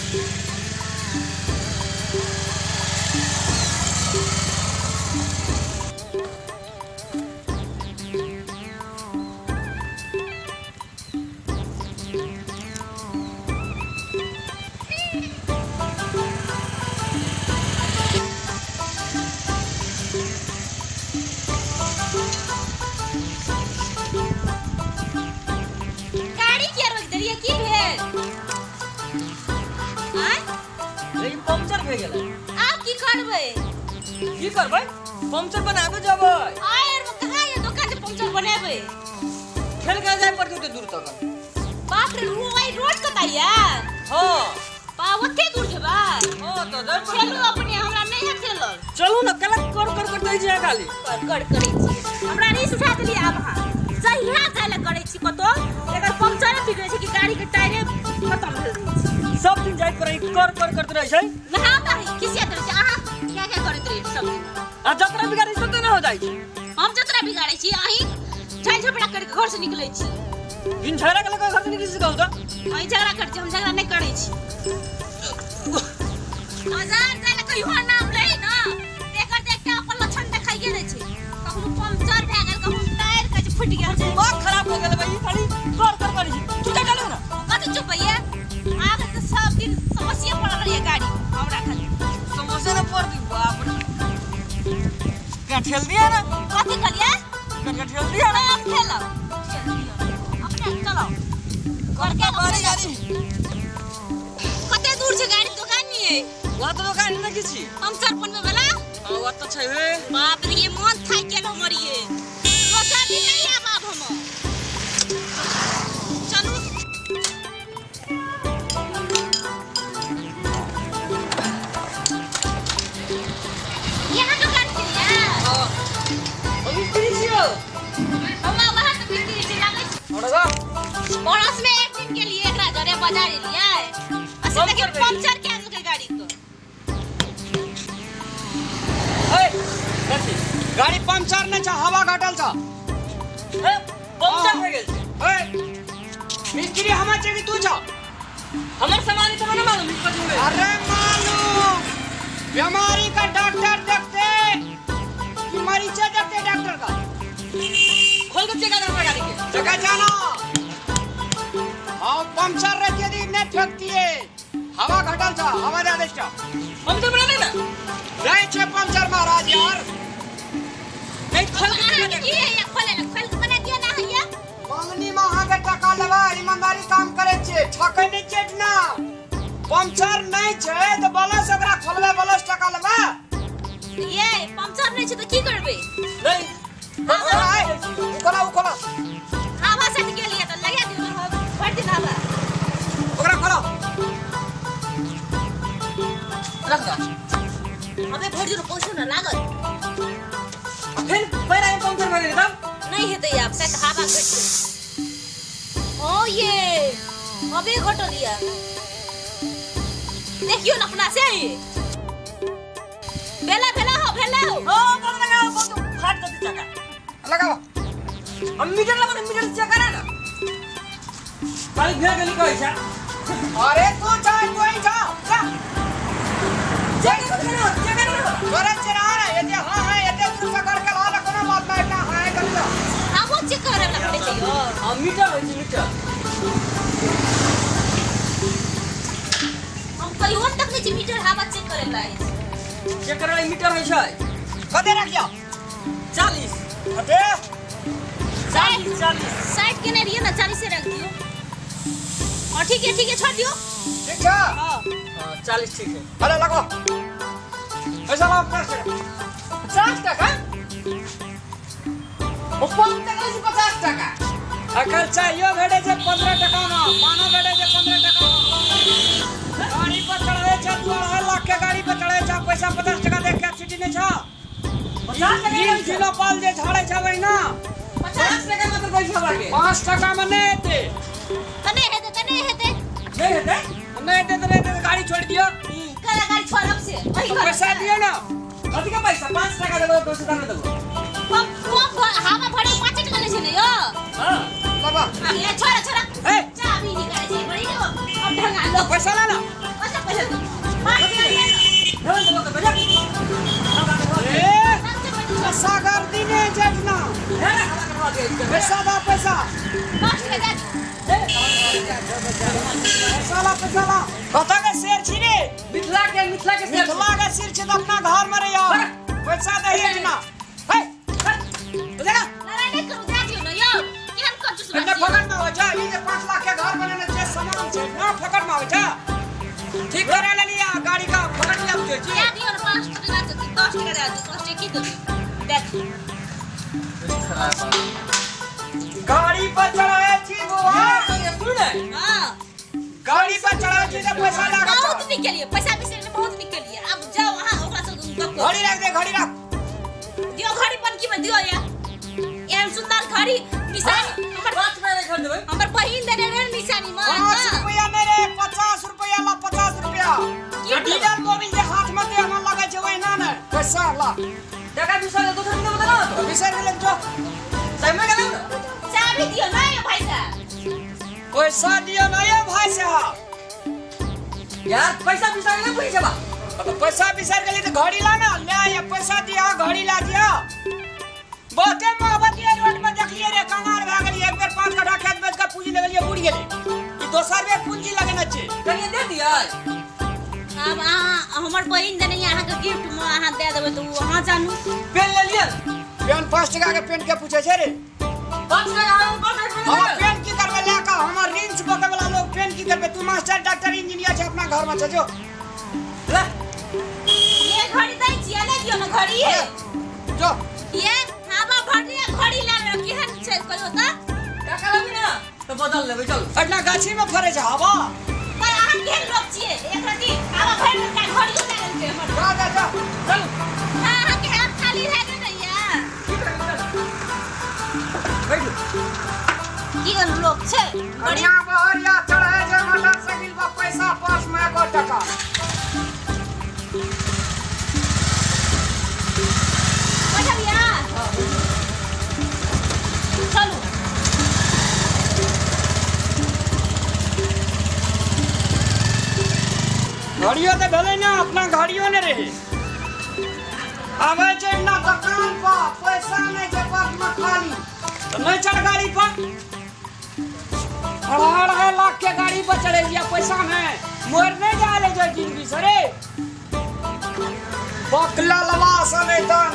गाड़ी किया रोक देलियै की भेल आँय? लेकिन पंक्चर भए गेलै। आब की करबै? की करबै? पंक्चर बनाबे जेबै। आय आर कहाँ ये दोकान से पंक्चर बनेबै? ठेल के जाय पड़तै ओते दूर तक। बाप रे, आई रोड कतऽ ये? हाँ। बा ओते दूर जेबै? हाँ तऽ जाय पड़तै। चलू अपने, हमरा नहि हैत चलल। चलू ने, कला कर कर कर दै छियै खाली। कर कर करै छी, हमरा रीस उठा देलियै। आब अहाँ जहिया जाय लए करै छी कतौ, एकर पंक्चरे बिगड़ै छै कि गाड़ी के टायरे खतम भेल रहै छै। सब दिन जाइत पर कर कर करते रहै छै। नहा तऽ है खिसिया रहै छै। अहाँ क्या क्या करैत रहियै सब दिन? आ जतरा बिगाड़ै छै तते ने हो जाइ छै। हम जतरा बिगाड़ै छी? अहीं झाइ झपड़ा करके घर से निकलै छी। बिन झगड़ा के लगा घर से निकलि कहू तऽ। अहीं झगड़ा करै छी, हम झगड़ा नहि करै छी। बाजार जाय लए कहियो नाम लै ने, एकर तऽ एकटा अपन लक्षण देखाइए दै छै। कखनो पंक्चर भए गेल, कखनो टायर कहै छै फुटि गेल छै। दिमाग खराब हो गेल भाई, ई खाली कर कर करै छै। चुप चलू ने। कथी चुप होइए? अहाँके तऽ सब दिन समस्या पड़ल रहैए गाड़ी हमरा खाली। समोसे ने पड़ दी, बाप रे, क्या ठेल दिया ना। कथी कहलियै? क्या ठेल दिया ना। हम खेलब, खेल दिअ। अपने चलाउ करके। गाड़ी गाड़ी कते दूर छै गाड़ी दोकान नहीं है? वहाँ तो दुकान नहीं किसी पंक्चर बनबै वाला। हाँ, वहाँ तो छै हे। बाप रे, ये मन थाकि गेल हमर। ये दोसर दिन नहीं आब, आब हम चलू। यहाँ दुकान छै ये? हाँ, हम मिस्त्री छियो। हमरा वहाँ तऽ मिस्त्री छै लागै छै। और दा। बरस में एक दिन के लिए एकरा जरे बाजार एलियै आ से देखियौ पंक्चर भेल। पंक्चर कए देलकै गाड़ी के। ए कथी? गाड़ी पंक्चर नहि छै, हवा घटल छ। ए, पंक्चर भए गेल छै। ए, मिस्त्री हमर छै कि तू छ? हमर सामान ई सब ना मालूम कथी होय। अरे मालूम, बीमारी का डॉक्टर देखते कि मरीजे देखते डॉक्टर का? खोल के चेक कर हमरा गाड़ी के। जगह जाना। हाँ, पंक्चर रहती यदि नहीं फेंकती है। हवा घटल छ, हवा दे दे छ। पंक्चर बना दे ना। नहीं छे पंक्चर महाराज यार। नहीं, खोल के अहाँके चेक कर। की है? खोले ने, खोल के बना दिअ ना हैया। मंगनी में अहाँके टका लेबै, ईमानदारी काम करै छियै, ठकै नहि छियै ना। पंक्चर नहीं छै तऽ बलस ओकरा खोलबै, बलस टका लेबै। ये पंक्चर नहि छै तऽ की करबै? नहीं। ओकरा आइ, उ खोला, उ खोला। हवा सटि गेल यऽ तऽ लगा दियौ ने, भरि दिन हवा। ओकरा खोला। रख दा। अबे भरि दिन पैसो ने लागल। फिर पैरा में पंक्चर भए गेल तब। नहि हेतै आब, शायद हवा घटि गेल। ओ ये अबे घटल यऽ, देखियौ ने अपना से। भेला भेला हो, भेला हो। हां, बंद लगाओ, बंद, फाट जते चक्का। लगाओ। हम मीटर लगा, मीटर चेक करा ना। खाली भे गेली कहै छै। अरे तू जा, तू ही जा, जा। चेक करो, चेक करो। तोरे चेरा ना यदि हाँ है, यदि तू पकड़ के ला, कोनो बात नहीं ना हाँ है कर लो। हवो चेक करे वाला पड़ै छै यौ। हां, मीटर होइ छै, मीटर। हम कहियो नहि देखने छी मीटर हवा चेक करे वाला अछि। चेक करे वाला मीटर होइ छै। कते रखिया? 40। कते? 40, 40। 60 केने रहियै ने, 40 रख दियौ। हाँ ठीक है, ठीक है, छोड़ दियौ। ठीक छै। हाँ। हां, 40 ठीक है। अरे लगाओ, पैसा लाओ, 50 टका। 50 टका? ओ 5 टका से 50 टका। अकल चाहियो भेटे छै 15 टका में, पानो भेटे छै 15 टका में। गाड़ी पर चढ़े छै, 2.5 लाख के गाड़ी पर चढ़े छै, पैसा 50 टका देख के छुट्टी नहीं छ। 50 टका? तीन किलो पाल जे झाड़े छै वही ना। 50। 50 टका मात्र पैसा बाके। 5 टका में नहीं हेतै। तऽ नहि हेतै तऽ नहि हेतै। नहीं हेतै। नहीं हेतै तऽ नहीं हेतै, गाड़ी छोड़ दियो। कला गाड़ी छोड़ब से वही तो करब। पैसा दियो ना। कथी का पैसा? 5 टका देबो, दोसर दाना देबो। पंप पंप हवा भरे 5 टका लै छै ने यौ? हां। बाबा। ये छोड़ा छोड़ा। ए। चाबी निकाले छै बड़ी ने, अब ढंगा लो। पैसा ला ना। अच्छा पैसा गर्दी नहि छै एहिठिना। हे ना खड़ा करवा दे इसके। पैसा दा पैसा। 5 टका दए दियौ। पैसा ला पैसा ला। कतऽ के शेर छी रे? मिथिला के, मिथिला के शेर। मिथिला के शेर छी तऽ अपना घर मे रहियो। पैसा दही एहिठिना। हे, बुझे ना? लड़ाइ नहि करू, दए दियौ ने यौ। केहन कंजूस एन्ने बात छियै। फकट में आबै छै। ई जे 5 लाख के घर बनेने छै सामान छै ना फकट में आबै छै। ठीक करा लेली आ गाड़ी का फकट में आबै छै। दए दियौ ने 5 टका दए दियौ, 10 टका दए दियौ, 10 टका की देबै? दए दियौ। गाड़ी पर चढ़ाए छी बौआ। सुन ने। हाँ। गाड़ी पर चढ़ाए छी तऽ पैसा लागत। बहुत नीक केलियै, पैसा बिसरि गेलियै, बहुत नीक केलियै। आब जाउ अहाँ ओकरा से गप करू। घड़ी राख दे, घड़ी राख। दियौ घड़ी पनकी में दियौ या। एहन सुंदर घड़ी निशानी हमर 5 रुपया नहीं खरीद देबै। हमर बहिन देने रहे निशानी में। 5 रुपया नहीं रे, 50 रुपया ला, 50 रुपया। की डीजल मोबिल जे हाथ में दे हमरा लगै छै ओहिना ने। पैसा ला। टका बिसरि गेल, दोसर दिन देबै ना तो। बिसरि गेलै जो। सही में गेलै ना? चाबी दियौ ना यौ भाई साहब। पैसा दियौ ना यौ भाई साहब। यार पैसा बिसरि गेलै पूछै छै बा। तो पैसा बिसरि गेलै तऽ घड़ी ला ना, ले या पैसा दिया घड़ी ला दिया। बहुते मोहब्बत ये रोड में देखलिए रे, कंगाल भए गेलिए। एक बेर 5 कट्ठा खेत बेच के पूंजी लगलिए, बुड़ गेलै। ई दोसर बेर पूंजी लगेने छै। कनिए दे दियै। आब अहाँ हमर बहिन देने अहाँके गिफ्ट में अहाँ दए देबै तऽ ओ अहाँ जानू। पेन लेलियै? पेन 5 टका के पेन के पूछै छै रे? 5 टका हम 5 टका हम पेन की करबै लए कऽ? हमर ऋण चुकाबै वाला लोग पेन की करबै? तू मास्टर डॉक्टर इंजीनियर छै, अपना घर में छै जो। ले। ये घड़ी दै छियै, नहि दियौ ने घड़ी। जो। ये हवा भरलियै घड़ी लए लेबै, केहन छै कहियौ तऽ? टका लेबै ना तऽ बदल लेबै, चल। एहिठिना गाछी में फरै छै हवा। पर अहाँ केहन लोक छियै? एक रति हवा भरि लेलकै, घड़ियो लए लेलकै हमर। जा जा जा। चल। हाँ, अहाँके हाथ खाली भए गेल ने या? की करबै, चल। बैठू। की लोक छै? कनिया बहरिया चढ़ै छै मोटरसाइकिल पर, पैसा पास में एको टका। बैठल या? चलू। घड़ियो तऽ भेलै ने, अपना घड़ियो ने रहे। आबै छै ना दोकान पर, पैसा नहि छै पर्स में खाली, तऽ नहि चढ़ गाड़ी पर। 2.5 लाख के गाड़ी पर चढ़े लिया, पैसा नहीं, मोर नहीं जा ले जाए जिंदगी से रे। बकला लवा सब एकदम।